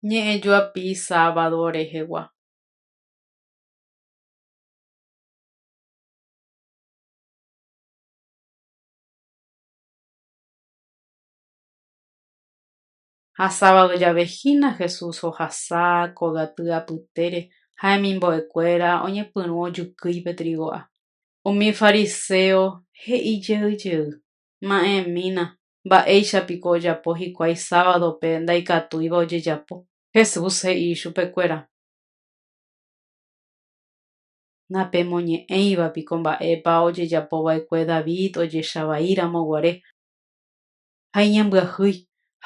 Ñe'ẽjoapi sábado rehegua. Ha sábado jave hína Jesús ohasa kogaty apytére ha hemimbo'ekuéra oñepyrũ ojykýi pe trigo'a. Umi fariséo he'i jey jey, Ma'ẽmína, mba'éicha piko ojapo hikuái sábadope ndaikatúiva ojejapo. Jesús he'i ichupekuéra. Napemoñe'ẽiva piko mba'épa ojejapova'ekue David ojecha vaíramo guare ha iñembyahýi,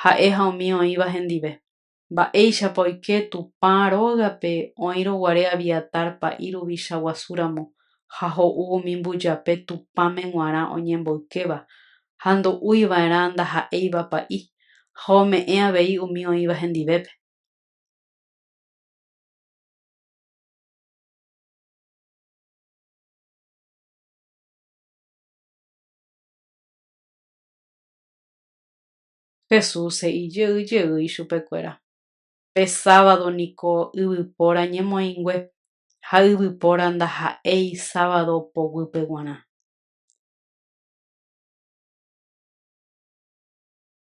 ha'e ha umi oĩva hendive. Mba'éichapa oike Tupã rógape oĩrõ guare Abiatar pa'i ruvicha guasu ramo ha ho'u umi mbujape Tupãme g̃uarã oñemboykéva ha ndo'uiva'erã ndaha'éiva pa'i, ha ome'ẽ avei umi oĩva hendivépe. Jesús he'i jey jey ichupekuéra, Pe sábado niko yvypóra ñemoĩngue, ha yvypóra ndaha'éi sábado poguýpe guarã.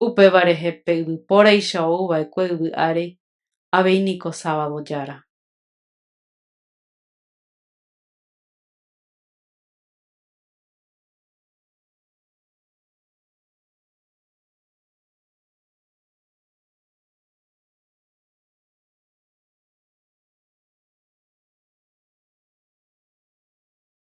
Upéva rehe pe yvypóraicha ou va'ekue yvy ári avei niko sábado jára.